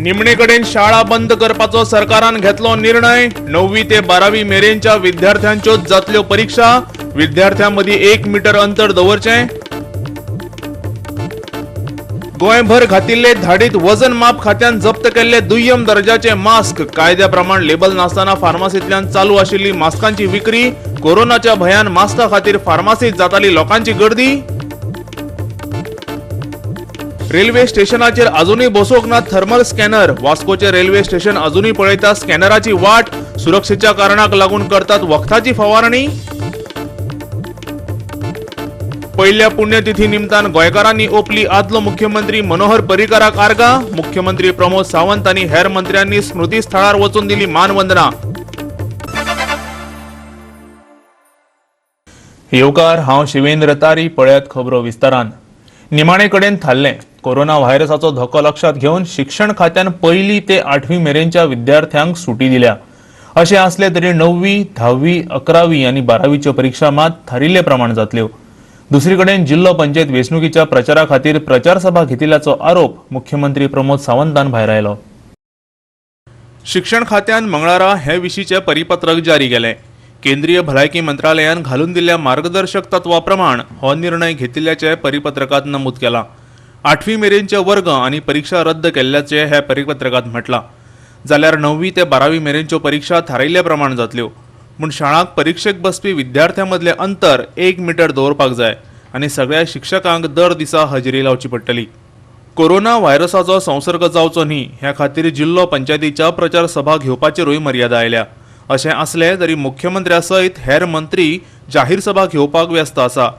निमणे कडेन शाळा बंद करपाचो सरकारान घेतलो निर्णय. 9वी ते 12वी मेरेनच्या विद्यार्थ्यांच्यो जातल्यो परिक्षा. विद्यार्थ्यां मदीं 1 मीटर अंतर दवरचें. गोंयभर घातिल्ले धाडीत वजन माप खात्यान जप्त केल्ले दुय्यम दर्जाचे मास्क. कायद्या प्रमाण लेबल नासतना फार्मासींतल्यान चालू आशिल्ली मास्कांची विक्री. कोरोनाच्या भंयान मास्का खातीर फार्मासीत जाताली लोकांची गर्दी. रेल्वे स्टेशनाचेर अजूनय बसोवंक ना थर्मल स्कॅनर. वास्कोचे रेल्वे स्टेशन अजूनय पळयता स्कॅनराची वाट. सुरक्षेच्या कारणाक लागून करतात वखदाची फवारणी. पयल्या पुण्यतिथी निमतान गोंयकारांनी ओपली आदलो मुख्यमंत्री मनोहर पर्रीकाराक आर्गां. मुख्यमंत्री प्रमोद सावंत आनी हेर मंत्र्यांनी स्मृती स्थळार वचून दिली मानवंदना. येवकार, हांव शिवेंद्र तारी. पळयात खबरो विस्तारान. निमाणे कडेन थारलें, कोरोना व्हायरसाचो धोको लक्षात घेवन शिक्षण खात्यान 1ली ते 8वी मेरेनच्या विद्यार्थ्यांक सुटी दिल्या. अशें आसलें तरी 9वी, 10वी, 11वी आनी 12वीच्यो परिक्षा मात थारिल्ले प्रमाण जातल्यो. दुसरी कडेन जिल्लो पंचायत वेंचणुकीच्या प्रचारा खातीर प्रचार सभा घेतिल्ल्याचो आरोप मुख्यमंत्री प्रमोद सावंतान भायरायलो. शिक्षण खात्यान मंगळारा हे विशींचें परिपत्रक जारी केलें. केंद्रीय भलायकी मंत्रालयान घालून दिल्ल्या मार्गदर्शक तत्वा प्रमाण हो निर्णय घेतिल्ल्याचें परिपत्रकांत नमूद केलां. 8वी मेरेनचे वर्ग आनी परिक्षा रद्द केल्ल्याचें ह्या परिपत्रकांत म्हटलां. जाल्यार 9वी ते 12वी मेरेनच्यो परिक्षा थारायिल्ले प्रमाण जातल्यो. पूण शाळांक परिक्षेक बसपी विद्यार्थ्यां मदलें अंतर 1 मीटर दवरपाक जाय आनी सगळ्या शिक्षकांक दर दिसा हजेरी लावची पडटली. कोरोना व्हायरसाचो संसर्ग जावचो न्ही ह्या खातीर जिल्लो पंचायतीच्या प्रचार सभा घेवपाचेरूय मर्यादा आयल्या. अशें आसलें तरी मुख्यमंत्र्या सयत हेर मंत्री जाहीर सभा घेवपाक व्यस्त आसा.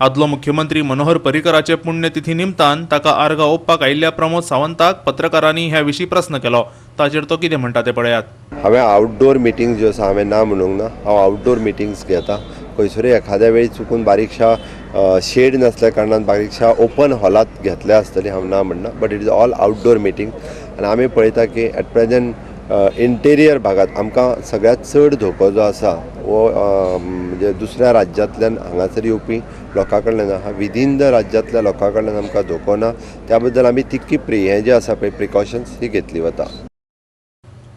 आदलो मुख्यमंत्री मनोहर पर्रीकराचे पुण्यतिथी निमतान ताका आर्गां ओंपपाक आयिल्ल्या प्रमोद सावंताक पत्रकारांनी ह्या विशीं प्रस्न केलो. ताचेर तो कितें म्हणटा तें पळयात. हांवें आउटडोर मिटिंग्स ज्यो आसा हांवें ना म्हणूंक ना, हांव आउटडोर मिटिंग्स घेता. खंयसरूय एखाद्या वेळी चुकून बारीकशा शेड नासल्या कारणान बारीकशा ओपन हॉलांत घेतल्या आसतली, हांव ना म्हणना, but it is all outdoor meeting. आनी आमी पळयता की एट प्रेजेंट इंटेरियर भागांत आमकां सगळ्यांत चड धोको जो आसा वो म्हणजे दुसऱ्या राज्यांतल्यान हांगासर येवपी लोकां कडल्यान आहा, विदीन the राज्यांतल्या लोकां कडल्यान आमकां धोको ना. त्या बद्दल आमी तितकी हें जें आसा पळय प्रिकॉशन्स ही घेतली वता.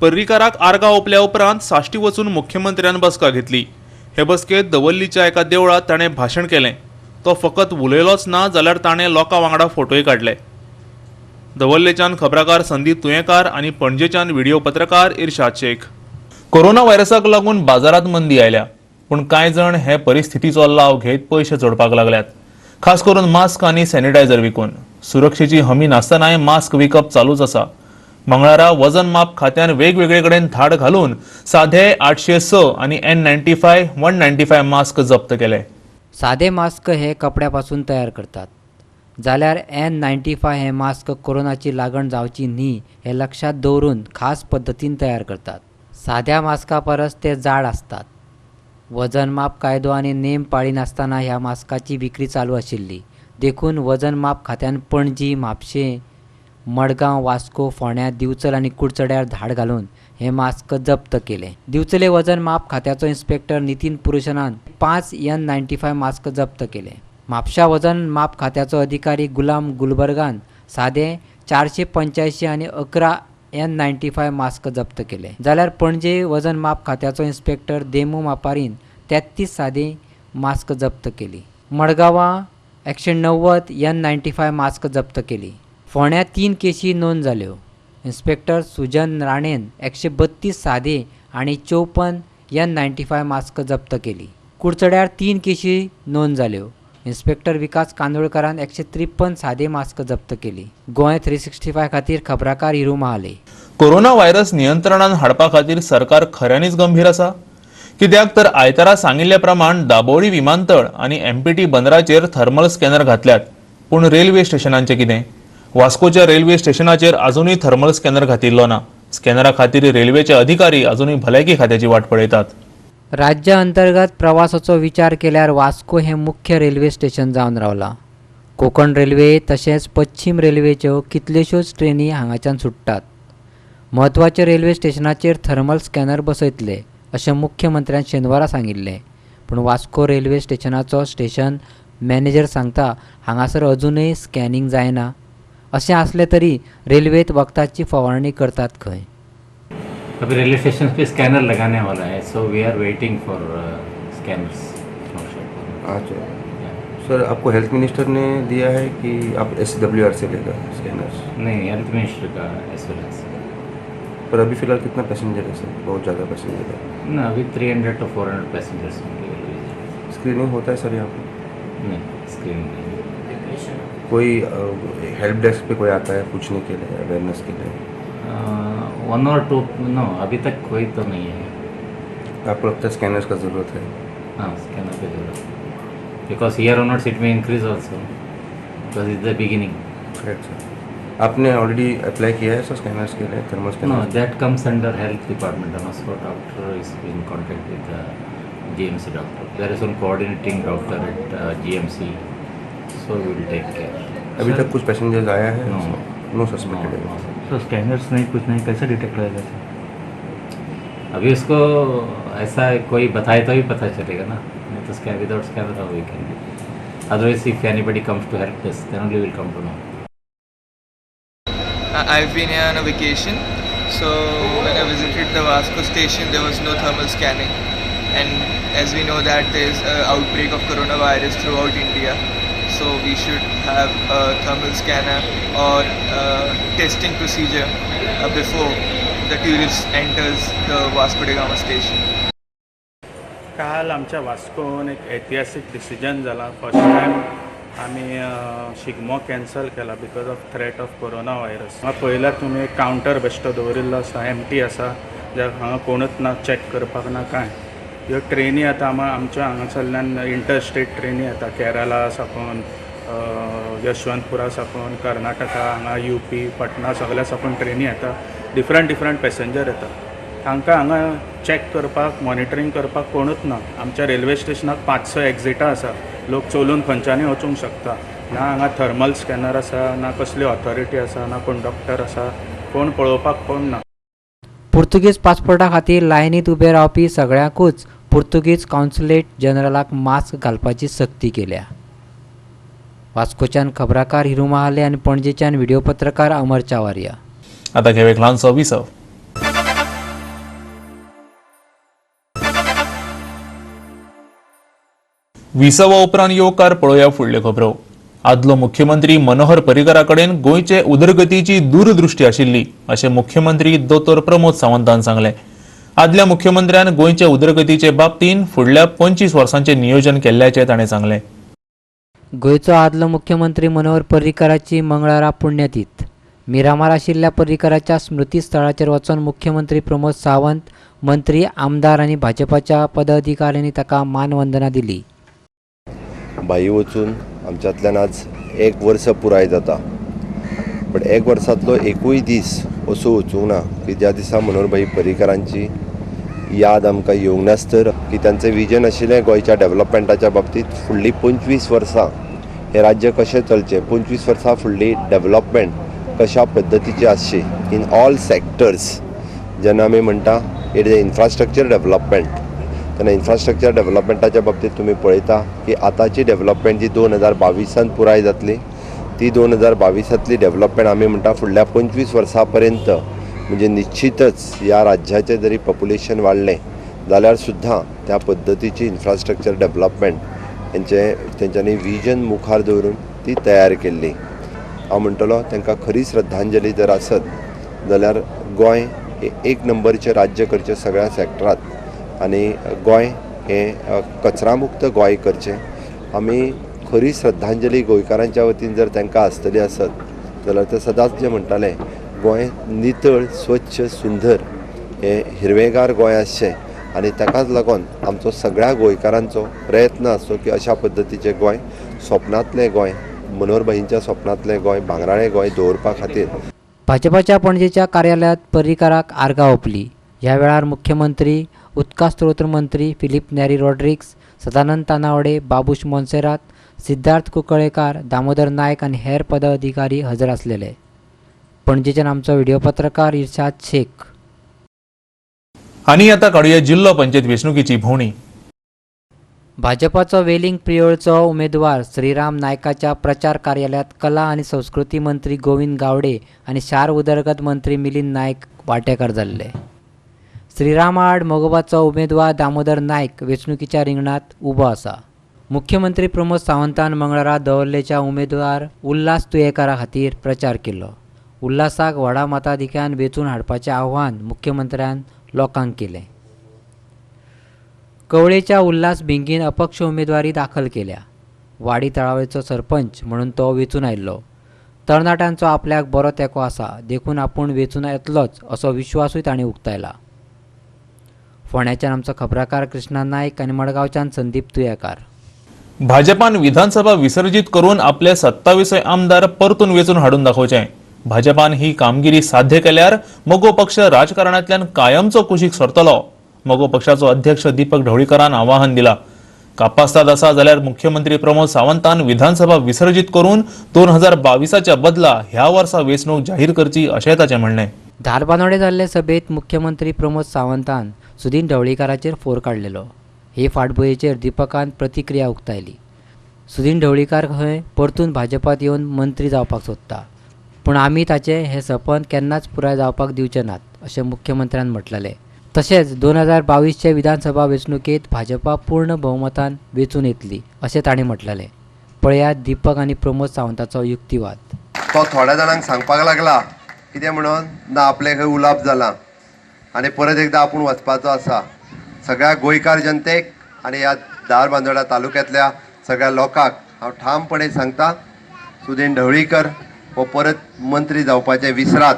पर्रीकाराक आर्गां ओंपल्या उपरांत साश्टी वचून मुख्यमंत्र्यान बसका घेतली. हे बसकेंत दवर्लीच्या एका देवळांत ताणें भाशण केलें. तो फकत उलयलोच ना जाल्यार ताणें लोकां वांगडा फोटोय काडले. दवर्लेच्यान खबराकार संदीप तुयेंकार आनी पणजेच्यान व्हिडिओ पत्रकार इर्शाद शेख. कोरोना व्हायरसाक लागून बाजारांत मंदी आयल्या, पूण कांय जाण हे परिस्थितीचो लाव घेत पयशे जोडपाक लागल्यात. खास करून मास्क आनी सॅनिटायझर विकून. सुरक्षेची हमी नासतनाय मास्क विकप चालूच आसा. मंगळारा वजन माप खात्यान वेगवेगळे कडेन धाड घालून साधे 806 आनी N95 195 mask जप्त केले. सादे मास्क हे कपड्या पासून तयार करतात, जाल्यार N95 हे मास्क कोरोनाची लागण जावची न्ही हे लक्षांत दवरून खास पद्दतीन तयार करतात. साद्या मास्का परस ते जाड आसतात. वजन माप कायदो आनी नेम पाळिनासतना ह्या मास्काची विक्री चालू आशिल्ली. देखून वजन माप खात्यान पणजी, म्हापशें, मडगांव, वास्को, फोंड्यां, दिवचल आनी कुडचड्यार धाड घालून हे मास्क जप्त केले. दिवचले वजन माप खात्याचो इन्स्पेक्टर नितीन पुरुशनान 5 N95 mask जप्त केले. म्हापशा वजन माप खात्याचो अधिकारी गुलाम गुलबर्गान सादे 485 आनी 11 N95 mask जप्त केले. जाल्यार पणजे वजन माप खात्याचो इन्स्पेक्टर देमू मापारीन 33 सादी मास्क जप्त केली. मडगांवां 190 N95 mask जप्त केली. फोंड्यां 3 केशी नोंद जाल्यो. इन्स्पेक्टर सुजन राणेन 132 सादे आनी 54 N95 mask जप्त केली. कुडचड्यार 3 केशी नोंद जाल्यो. इन्स्पेक्टर विकास कांदोळकरान 153 सादे मास्क जप्त केली. गोंय 365 खातीर खबराकार हिरू महाले. कोरोना व्हायरस नियंत्रणान हाडपा खातीर सरकार खऱ्यांनीच गंभीर आसा. कित्याक तर आयतारा सांगिल्ल्या प्रमाण दाबोळी विमानतळ आनी एमपीटी बंदराचेर थर्मल स्कॅनर घातल्यात, पूण रेल्वे स्टेशनांचें कितें? वास्कोच्या रेल्वे स्टेशनाचेर अजूनय थर्मल स्कॅनर घातिल्लो ना. स्कॅनरा खातीर रेल्वेचे अधिकारी अजूनय भलायकी खात्याची वाट पळयतात. राज्या अंतर्गत प्रवासाचो विचार केल्यार वास्को हें मुख्य रेल्वे स्टेशन जावन रावलां. कोंकण रेल्वे तशेंच पश्चीम रेल्वेच्यो कितल्योश्योच ट्रेनी हांगाच्यान सुट्टात. म्हत्वाच्या रेल्वे स्टेशनाचेर थर्मल स्कॅनर बसयतले अशें मुख्यमंत्र्यान शेनवारा सांगिल्लें. पूण वास्को रेल्वे स्टेशनाचो स्टेशन मॅनेजर सांगता, हांगासर अजूनय स्कॅनिंग जायना अशें आसलें तरी रेल्वेत वखदाची फवारणी करतात खंय. अभी रेलवे स्टेशन पे स्कैनर लगाने वाला है, so we are waiting for scanners. अच्छा सर, आपको हेल्थ मिनिस्टर ने दिया है कि आप SWR से लेगा स्कैनर्स? नहीं, हेल्थ मिनिस्टर का एश्योरेंस. पर अभी फ़िलहाल कितना पैसेंजर है सर? बहुत ज़्यादा पैसेंजर है. ना, अभी 300 टू 400 पैसेंजर्स होंगे. स्क्रीनिंग होता है सर यहाँ पे? नहीं, स्क्रीनिंग नहीं. कोई हेल्प डेस्क पे कोई आता है पूछने के लिए, अवेयरनेस के लिए? 1 और 2 नो, अभी तक कोई तो नहीं है. आपको लगता है स्कैनर्स का ज़रूरत है? हाँ, स्कैनर की जरूरत है, because here onwards it may increase also, because it's the beginning. Correct sir. आपने ऑलरेडी अप्लाई किया है सर स्कैनर्स के लिए, thermal no, scanner? That comes under health department. So doctor is in contact with GMC doctor. There is one coordinating doctor at GMC, so we will take care. अभी तक कुछ passengers आया है? No. No suspected है? तो scanners नहीं, कुछ नहीं, कैसे detect होएगा sir? अभी उसको ऐसा कोई बताए तो ही पता चलेगा ना, नहीं तो scan without scanner we can, otherwise if anybody comes to help us, then only will come to know. I've been here on a vacation, so when I visited the Vasco station, there was no thermal scanning, and as we know that there is an outbreak of coronavirus throughout India, so we should have a thermal scanner or a testing procedure before the tourist enters the Vasco da Gama station. काल आमच्या वास्कोन एक ऐतिहासीक decision जाला. First time आमी Shigmo cancel केला because of threat of corona virus. हांगा पळयल्यार तुमी एक कावंटर बेश्टो दवरिल्लो आसा, एमटी आसा, ज्या हांगा कोणूच ना चॅक करपाक ना कांय. ह्यो ट्रेनी आतां आमच्या हांगासरल्यान इंटर स्टेट ट्रेनी येता, केरला साकून, यशवंतपुरा साकून, कर्नाटका, हांगा यूपी, पटना, सगल्या साकून ट्रेनी येता. डिफरंट डिफरंट पॅसेंजर येता. तांकां हांगा चॅक करपाक, मॉनिटरींग करपाक कोणूच ना. आमच्या रेल्वे स्टेशनाक 5-6 एक्झिटां आसा, लोक चलून खंयच्यानूय वचूंक शकता. ना हांगा थर्मल स्कॅनर आसा, ना कसली ऑथॉरिटी आसा, ना कोण डॉक्टर आसा, कोण पळोवपाक कोण ना. पुर्तुगीज पासपोर्टा खातीर लायनीत उबे रावपी सगळ्यांकूच पुर्तुगीज कॉन्सुलेट जनरलाक मास्क घालपाची सक्ती केल्या. वास्कोच्यान खबराकार हिरू महाले आनी पणजेच्यान व्हिडिओ पत्रकार अमर चावारिया. आतां घेवया एक ल्हानसो विसव. विसवा उपरांत येवकार पळोवया फुडल्यो खबरो. आदलो मुख्यमंत्री मनोहर पर्रीकरा कडेन गोंयचे उदरगतीची दूरदृष्टी आशिल्ली अशें मुख्यमंत्री दोतोर प्रमोद सावंतान सांगलें. आदल्या मुख्यमंत्र्यान गोंयचे उदरगतीचे बाबतींत फुडल्या 25 वर्सांचें नियोजन केल्ल्याचें ताणें सांगलें. गोंयचो आदलो मुख्यमंत्री मनोहर पर्रीकराची मंगळारा पुण्यतीथ. मिरामार आशिल्ल्या पर्रीकराच्या स्मृती स्थळाचेर वचून मुख्यमंत्री प्रमोद सावंत, मंत्री, आमदार आनी भाजपाच्या पदाधिकाऱ्यांनी ताका मानवंदना दिली. भाई वचून आमच्यांतल्यान आज 1 वर्स पुराय जाता, बट 1 वर्सांतलो एकूय दीस असो वचूंक ना की ज्या दिसा मनोहर भाई पर्रीकरांची याद आमकां येवंक नासतर की तांचें विजन आशिल्लें गोंयच्या डेव्हलपमेंटाच्या बाबतींत फुडलीं 25 वर्सां हें राज्य कशें चलचें, 25 वर्सां फुडली डेव्हलपमेंट कशा पद्दतीची आसची इन ऑल सॅक्टर्स. जेन्ना आमी म्हणटा it is infrastructure development, तेन्ना इन्फ्रास्ट्रक्चर डेव्हलपमेंटाच्या बाबतींत तुमी पळयता की आतांची डेव्हलपमेंट जी 2022 पुराय जातली, ती 2022 डेव्हलपमेंट आमी म्हणटा फुडल्या 25 वर्सां पर्यंत, म्हणजे निश्चितच ह्या राज्याचें जरी पॉप्युलेशन वाडलें जाल्यार सुद्दां त्या पद्दतीची इन्फ्रास्ट्रक्चर डेव्हलपमेंट तेंच्यांनी विजन मुखार दवरून ती तयार केल्ली. हांव म्हणटलो तांकां खरी श्रद्धांजली जर आसत जाल्यार गोंय हें 1 नंबरचें राज्य करचें सगळ्या सॅक्टरांत आनी गोंय हें कचरामुक्त गोंय करचें. आमी खरी श्रद्धांजली गोंयकारांच्या वतीन जर तांकां आसतली आसत जाल्यार ते सदांच जे म्हणटाले गोंय नितळ, स्वच्छ, सुंदर हें हिरवेगार गोंय आसचें आनी ताकाच लागून आमचो सगळ्या गोंयकारांचो प्रयत्न आसचो की अशा पद्दतीचें गोंय, स्वप्नांतलें गोंय, मनोहर भाईंच्या स्वप्नांतलें गोंय, भांगराळें गोंय दवरपा खातीर. भाजपाच्या पणजेच्या कार्यालयांत पर्रीकराक आर्गां ओंपली. ह्या वेळार मुख्यमंत्री, उदका स्रोत मंत्री फिलीप नेरी रॉड्रिग्स, सदानंद तानावडे, बाबूश मोन्सेरात, सिद्धार्थ कुंकळेकार, दामोदर नायक आनी हेर पदाधिकारी हजर आसलेले. पणजेच्यान आमचो व्हिडिओ पत्रकार इर्शाद शेख. आनी आतां काडुया जिल्लो पंचायत वेंचणुकेची भोंवडी. भाजपाचो वेलिंग प्रियोळचो उमेदवार श्रीराम नायकाच्या प्रचार कार्यालयांत कला आनी संस्कृती मंत्री गोविंद गावडे आनी शार उदरगत मंत्री मिलिंद नायक वांटेकार जाल्ले. श्रीरामा आड मगोबाचो उमेदवार दामोदर नायक वेंचणुकीच्या रिंगणांत उबो आसा. मुख्यमंत्री प्रमोद सावंतान मंगळारा दवर्लेच्या उमेदवार उल्हास तुयेकारा खातीर प्रचार केलो. उल्हासाक व्हडा मताधिक्यान वेंचून हाडपाचें आव्हान मुख्यमंत्र्यान लोकांक केलें. कवळेच्या उल्हास भिंगीन अपक्ष उमेदवारी दाखल केल्या. वाडी तळावळीचो सरपंच म्हणून तो वेंचून आयिल्लो. तरणाट्यांचो आपल्याक बरो तेंको आसा देखून आपूण वेंचून येतलोच असो विश्वासूय तांणी उक्तायला. फोंड्याच्यान आमचो खबराकार कृष्णा नायक आनी मडगांवच्यान संदीप तुयेकार. भाजपान विधानसभा विसर्जित करून आपले 27 आमदार परतून वेंचून हाडून दाखोवचे. भाजपान ही कामगिरी साध्य केल्यार मगो पक्ष राजकारणांतल्यान कायमचो कुशीक सरतलो. मगो पक्षाचो अध्यक्ष दीपक ढवळीकरान आवाहन दिला. कापास्ताद आसा जाल्यार मुख्यमंत्री प्रमोद सावंतान विधानसभा विसर्जित करून 2022च्या बदला ह्या वर्सा वेंचणूक जाहीर करची अशें ताचें म्हणणें. धारबांदोडें जाल्ले सभेंत मुख्यमंत्री प्रमोद सावंतान सुदीन ढवळीकाराचेर फोर काडलेलो. हे फाटभुंयेचेर दीपकान प्रतिक्रिया उक्तायली. सुदीन ढवळीकार खंय परतून भाजपात येवन मंत्री जावपाक सोदता, पूण आमी ताचें हें सपन केन्नाच पुराय जावपाक दिवचे नात अशें मुख्यमंत्र्यान म्हटलें. तशेंच 2022चे विधानसभा वेंचणुकेंत भाजपा पूर्ण भोवमतान वेंचून येतली अशें तांणी म्हटलें. पळयात दीपक आनी प्रमोद सावंताचो युक्तिवाद. तो थोड्या जाणांक सांगपाक लागला कितें म्हणून ना आपले खंय उलाप जाला आनी परत एकदां आपूण वचपाचो आसा. सगळ्या गोंयकार जनतेक आनी ह्या धारबांदोडा तालुक्यांतल्या सगळ्या लोकांक हांव ठामपणे सांगता, सुदीन ढवळीकर हो परत मंत्री जावपाचें विसरात,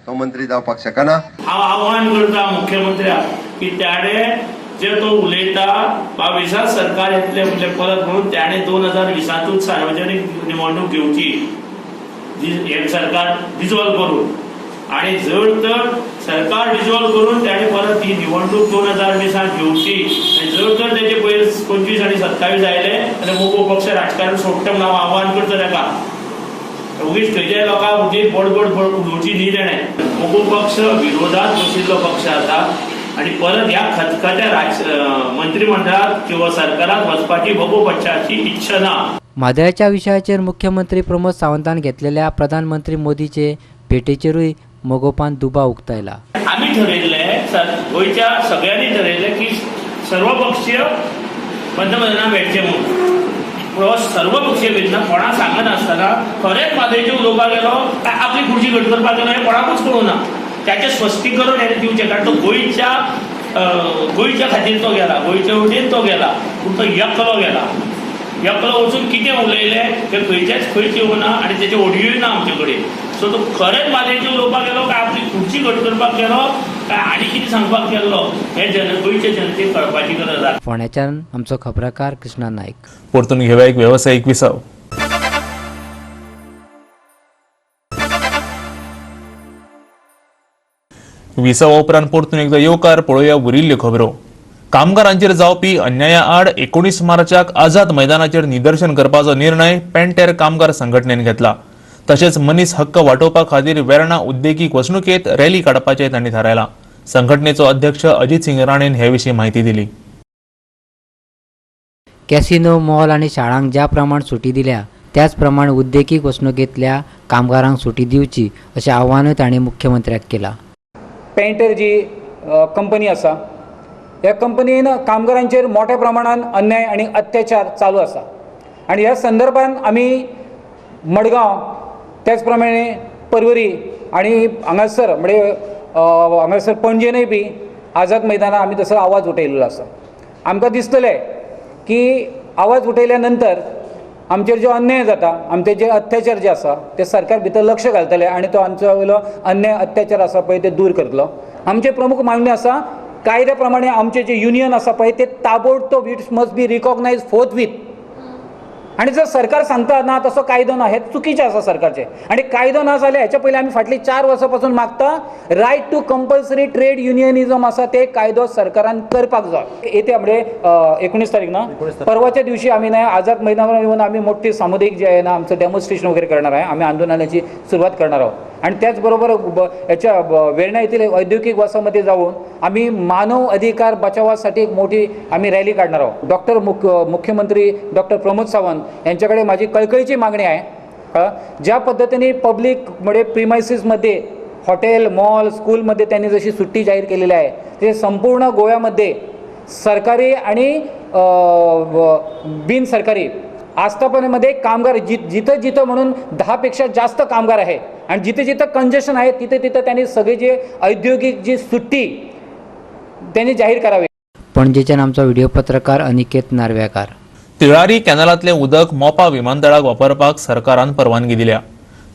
तो मंत्री जावपाक शकना. हांव आव्हान करता मुख्यमंत्र्याक की त्याणे जे तो उलयता 22 सरकार येतले म्हणजे परत म्हणून त्याणे 2020 सार्वजनिक निवडणूक घेवची हे सरकार डिजॉल्व करून, आणि जर तर सरकार डिजॉल्व करून त्याने परत ही निवडणूक 2020 घेवची आनी जर तर तेजे पयर 25 आनी 27 आयले जाल्यार मगो पक्ष राजकारण सोडटा म्हणून हांव आव्हान करता ताका. उगीच खंयच्याय लोकांक उगीच बडबड उलोवची न्ही तेणें. मगो पक्ष विरोधात बशिल्लो पक्ष आसा आनी परत ह्या खतखत्या मंत्रिमंडळात किंवा सरकारात वचपाची मगो पक्षाची इच्छा ना. म्हादयच्या विशयाचेर मुख्यमंत्री प्रमोद सावंतान घेतलेल्या प्रधानमंत्री मोदीचे भेटेचेरूय मगोपान दुबाव उक्तायला. आमी ठरयल्लें, गोंयच्या सगळ्यांनी ठरयल्लें की सर्वपक्षीय पंतप्रधानाक भेटचें म्हणून. पूण सर्वपक्षीय भेटना कोणाक सांगनासतना खरेंच म्हादयचेर उलोवपाक गेलो काय आपली खुर्ची घट करपाक गेलो हें कोणाकूच कळूं ना. ताचें स्पश्टीकरण हेणें दिवचें, कारण तो गोंयच्या खातीर तो गेला, गोंयचे वटेन तो गेला, पूण तो एकलो गेला. एकलो वचून कितें उलयलें तें खंयचेच खंयच येवना आनी तेचे ऑडियोय ना आमचे कडेन. सो तो खरेंच म्हादयचेर उलोवपाक गेलो काय आपली खुर्ची घट करपाक गेलो काय आनी कितें सांगपाक गेल्लो हें गोंयचे जनतेक कळपाची गरज आसा. फोंड्याच्यान आमचो खबराकार कृष्णा नायक. परतून घेवया एक वेवसायीक विसव. विसवा उपरांत परतून एकदा येवकार. पळोवया उरिल्ल्यो खबरो. कामगारांचेर जावपी अन्याया आड 19 मार्चाक आझाद मैदानाचेर निदर्शन करपाचो निर्णय पेंटेर कामगार संघटनेन घेतला. तशेंच मनीस हक्क वाटोवपा खातीर वेर्णा उद्देगीक वसणुकेत रॅली काडपाचें तांणी थारायलां. संघटनेचो अध्यक्ष अजित सिंग राणेन हे विशीं म्हायती दिली. कॅसिनो, मॉल आनी शाळांक ज्या प्रमाण सुटी दिल्या त्याच प्रमाण उद्देगीक वसणुकेंतल्या कामगारांक सुटी दिवची अशें आव्हानूय तांणी मुख्यमंत्र्याक केलां. पेंटर जी कंपनी आसा ह्या कंपनीन कामगारांचेर मोठ्या प्रमाणान अन्याय आनी अत्याचार चालू आसा आनी ह्या संदर्भान आमी मडगांव त्याच प्रमाणे परवरी आनी हांगासर म्हणजे हांगासर पणजेनूय बी आझाद मैदानार आमी तसो आवाज उठयलेलो आसा. आमकां दिसतलें की आवाज उठयल्या नंतर आमचेर जो अन्याय जाता, आमचे जे अत्याचार जे आसा ते सरकार भितर लक्ष घालतले आनी तो आमचो वयलो अन्याय अत्याचार आसा पळय ते दूर करतलो. आमचे प्रमुख मागणी आसा कायद्या प्रमाणे आमचे जे युनियन आसा पळय ते ताबडतोब it must be recognise forthwith. आनी जर सरकार सांगता ना तसो कायदो ना हें चुकीचें आसा सरकारचें. आनी कायदो ना जाल्यार हेच्या पयलीं आमी फाटलीं 4 वर्सां पासून मागता right to compulsory trade unionism आसा ते कायदो सरकारान करपाक जाय. येत्या म्हणजे 19 तारीख ना परवाच्या दिवशी आमी ना आझाद मैदानावर येवन आमी मोठी सामुदायिक जे आहे ना आमचं डेमॉन्स्ट्रेशन वगैरे करणार आहे. आमी आंदोलनाची सुरवात करणार आहोत. आणि त्याचबरोबर याच्या वेर्णा येथील औद्योगिक वसाहतीमध्ये जाऊन आम्ही मानव अधिकार बचावासाठी एक मोठी आम्ही रॅली काढणार आहोत. डॉक्टर मुख्यमंत्री डॉक्टर प्रमोद सावंत यांच्याकडे माझी कळकळीची मागणी आहे, ज्या पद्धतीने पब्लिक म्हणजे प्रिमायसिसमध्ये हॉटेल, मॉल, स्कूलमध्ये त्यांनी जशी सुट्टी जाहीर केलेली आहे, ते संपूर्ण गोव्यामध्ये सरकारी आणि बिनसरकारी आस्थापनेमध्ये कामगार जिथं जिथं म्हणून 10 पेक्षा जास्त कामगार आहे आणि जिथे जिथं कंजेशन आहे तिथे तिथं त्यांनी सगळे जे औद्योगिक जी सुट्टी त्यांनी जाहीर करावी. पणजेच्यान आमचो व्हिडिओ पत्रकार अनिकेत नार्व्याकार. तिळारी कॅनलांतलें उदक मोपा विमानतळाक वापरपाक सरकारान परवानगी दिल्या.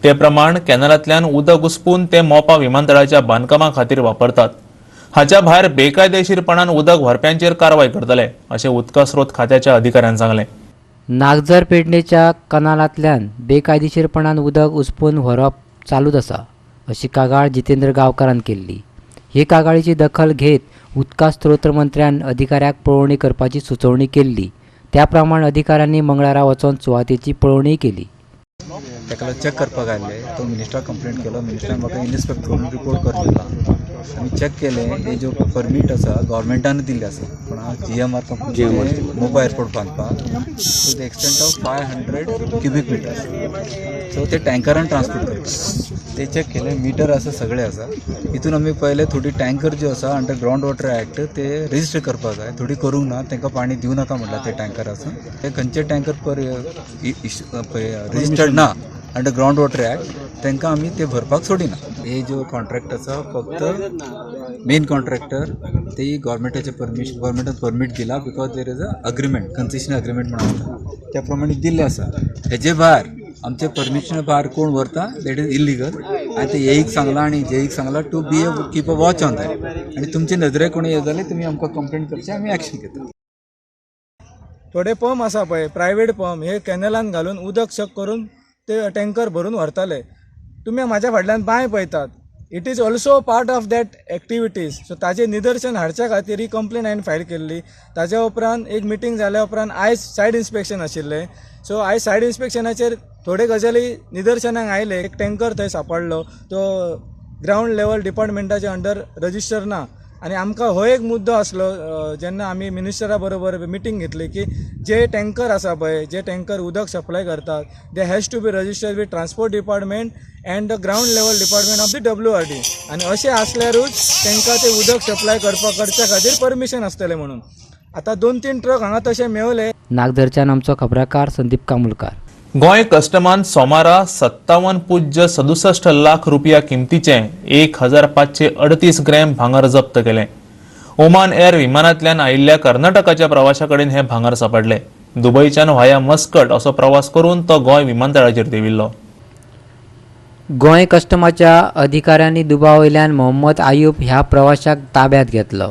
ते प्रमाण कॅनलांतल्यान उदक उसपून ते मोपा विमानतळाच्या बांदकामा खातीर वापरतात. हाच्या भायर बेकायदेशीरपणान उदक व्हरप्यांचेर कारवाय करतले अशें उदका स्रोत खात्याच्या अधिकाऱ्यान सांगलें. नागझर पेडणेच्या कनालांतल्यान बेकायदेशीरपणान उदक उसपून व्हरप चालूच आसा अशी कागाळ जितेंद्र गांवकारान केल्ली. हे कागाळीची दखल घेत उदका स्रोत मंत्र्यान अधिकाऱ्याक पळोवणी करपाची सुचोवणी केल्ली. त्या प्रमाण अधिकाऱ्यांनी मंगळारा वचून सुवातेची पळोवणी केली. ताका चॅक करपाक आयले तो मिनिस्टराक कंप्लेंट केलो. मिनिस्टरान म्हाका इन्स्पेक्ट करून रिपोर्ट करून दिला. आमी चॅक केलें, हे ज्यो परमीट आसा गव्हर्मेंटान दिल्ले आसा पूण GMR company Mopa airport बांदपाक to the extent of 500 cubic meters. So ते टँकरान ट्रान्सपोर्ट करतात. ते चॅक केले, मिटर आसा, सगळें आसा. हितून आमी पळयलें थोडी टँकर ज्यो आसा अंडर ग्रावंड वॉटर एक्ट ते रजिस्टर करपाक जाय, थोडी करूंक ना, तांकां पाणी दिवं नाका म्हणलां ते टँकर आसा. ते खंयचे टँकर पर रजिस्टर्ड ना अंडर ग्रावंड वॉटर एक्ट तांकां आमी ते भरपाक सोडिना. हे जो कॉन्ट्रॅक्ट आसा फक्त मेन कॉन्ट्रॅक्टर ते गव्हर्मेंटाचे परमिशन, गव्हर्मेंटान परमीट दिला because there is a agreement, concession agreement म्हणून आसता त्या प्रमाणे दिल्लें आसा. हेजे भायर आमचे परमिशना भायर कोण व्हरता that is illegal. आनी ते एईक सांगलां आनी जेईक सांगलां to be a keep a watch on that. आनी तुमचे नदरे कोणी हें जालें तुमी आमकां कंप्लेन करची, आमी एक्शन घेता. थोडे पंप आसा पळय प्रायवेट पंप, हे कॅनलान घालून उदक शक करून ते टँकर भरून व्हरताले. तुमी म्हाज्या फाटल्यान बांय पळयतात, it is also part of that activities. So ताजें निदर्शन हाडच्या खातीर ही कंप्लेन हांवें फायल केल्ली. ताज्या उपरांत एक मिटींग जाल्या उपरांत आयज सायड इन्स्पेक्शन आशिल्लें. सो आयज सायड इन्स्पेक्शनाचेर थोडे गजाली निदर्शनाक आयले. एक टँकर थंय सांपडलो, तो ग्रावंड लेवल डिपार्टमेंटाच्या अंडर रजिस्टर ना. आनी आमकां हो एक मुद्दो आसलो जेन्ना आमी मिनिस्टरा बरोबर मिटींग घेतली की जे टँकर आसा पळय, जे टँकर उदक सप्लाय करतात they has to be registered with transport department and the ground level department of the WRD. आनी अशें आसल्यारूच तांकां ते उदक सप्लाय करपाक करच्या खातीर परमिशन आसतलें म्हणून. आतां 2-3 ट्रक हांगा तशे मेवले. नागझरच्यान आमचो खबराकार संदीप कामुलकार. गोंय कस्टमान सोमारा 57.67 लाख रुपया किमतीचे 1538 ग्रॅम भांगर जप्त केले. ओमान एअर विमानांतल्यान आयिल्ल्या कर्नाटकाच्या प्रवाशा कडेन हे भांगर सापडले. दुबयच्यान व्हाया मस्कट असो प्रवास करून तो गोंय विमानतळाचेर देविल्लो. गोंय कस्टमाच्या अधिकाऱ्यांनी दुबावयल्यान मोहम्मद आयुब ह्या प्रवाशाक ताब्यात घेतलो.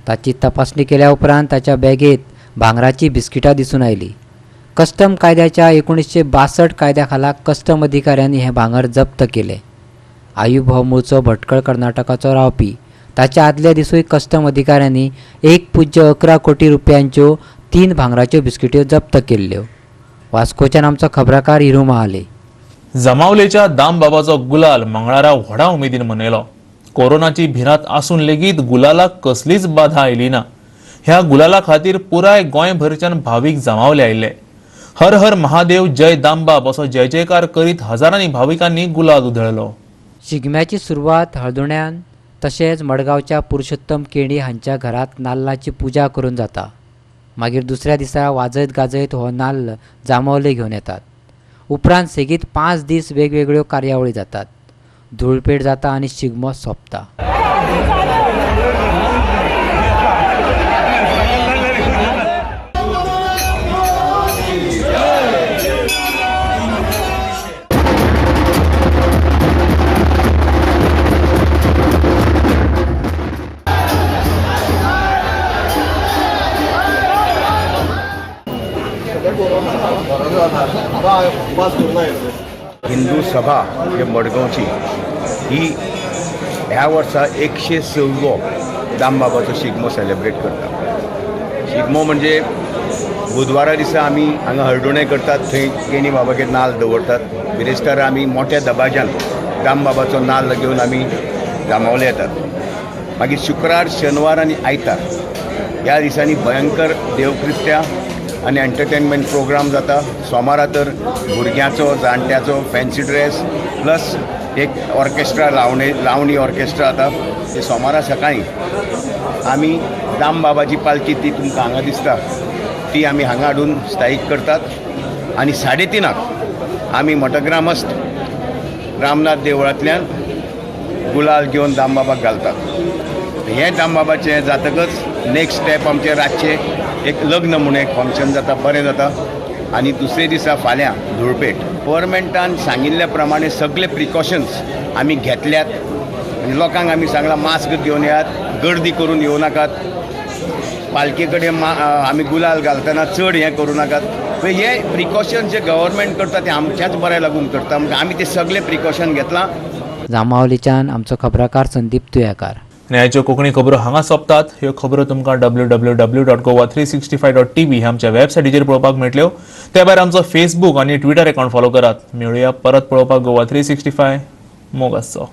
ताची तपासणी केल्या उपरांत ताच्या बॅगेत भांगराची बिस्किटां दिसून आयली. कस्टम कायद्याच्या 1962 कायद्या खाला कस्टम अधिकाऱ्यांनी हें भांगर जप्त केलें. आयुब हो मूळचो भटकळ कर्नाटकाचो रावपी. ताच्या आदल्या दिसूय कस्टम अधिकाऱ्यांनी 1.11 कोटी रुपयांच्यो 3 भांगराच्यो बिस्किट्यो जप्त केल्ल्यो. वास्कोच्यान आमचो खबराकार हिरू महाले. जमावलेच्या दामबाबाचो गुलाल मंगळारा व्हडा उमेदीन मनयलो. कोरोनाची भिरांत आसून लेगीत गुलालाक कसलीच बाधा आयली ना. ह्या गुलाला खातीर पुराय गोंयभरच्यान भावीक जमावले आयिल्ले. हर हर महादेव जय दामबाब असो जय जयकार करीत हजारांनी भाविकांनी गुलाल उधळलो. शिगम्याची सुरवात हळदुण्यान तशेंच मडगांवच्या पुरुषोत्तम केणी हांच्या घरात नाल्लाची पुजा करून जाता. मागीर दुसऱ्या दिसा वाजयत गाजयत हो नाल्ल जांबावले घेवन येतात. उपरांत सेगीत 5 दीस वेगवेगळ्यो कार्यावळी जातात. धुळपेट जाता आनी शिगमो सोंपता. हिंदू सभा जे मडगांवची ही ह्या वर्सा 106वो दामबाबाचो शिगमो सेलिब्रेट करता. शिगमो म्हणजे बुधवारा दिसा आमी हांगा हळदुणें करतात, थंय केणी बाबागेर नाल्ल दवरतात. बिरेस्तारा आमी मोठ्या दबाज्यान दामबाबाचो नाल्ल घेवन आमी जांबावले येतात. मागीर शुक्रार, शेनवार आनी आयतार ह्या दिसांनी भयंकर देवकृत्या आनी एंटरटेनमेंट प्रोग्राम जाता. सोमारा तर भुरग्यांचो, जाणट्याचो फॅन्सी ड्रेस प्लस एक ऑर्केस्ट्रा, लावणी लावणी ऑर्केस्ट्रा जाता. ते सोमारा सकाळीं आमी दामबाबाची पालखी, ती तुमकां हांगा दिसता, ती आमी हांगा हाडून स्थायीक करतात आनी 3:30 आमी मठग्रामस्थ रामनाथ देवळांतल्यान गुलाल घेवन दामबाबाक घालतात. हें दामबाबाचें जातकच नेक्स्ट स्टेप आमचें रातचें एक लग्न म्हूण एक फंक्शन जाता, बरें जाता. आनी दुसरे दिसा फाल्यां धुळपेट. गव्हर्मेंटान सांगिल्ल्या प्रमाणे सगळे प्रिकॉशन्स आमी घेतल्यात आनी लोकांक आमी सांगलां मास्क घेवन येयात, गर्दी करून येवं नाकात, पालखे कडेन आमी गुलाल घालतना चड हें करूं नाकात. हे प्रिकॉशन जे गव्हर्मेंट करता ते आमच्याच बऱ्या लागून करता, म्हणजे आमी ते सगळे प्रिकॉशन घेतलां. जांबावलीच्यान आमचो खबराकार संदीप तुयेकार. आनी आयच्यो कोंकणी खबरो हांगा सोंपतात. ह्यो खबरो तुमकां www.goa365.tv ह्या आमच्या वेबसायटीचेर पळोवपाक मेळटल्यो. त्या भायर आमचो फेसबूक आनी ट्विटर अकाउंट फॉलो करात. मेळुया परत पळोवपाक गोवा 365. मोग आसचो.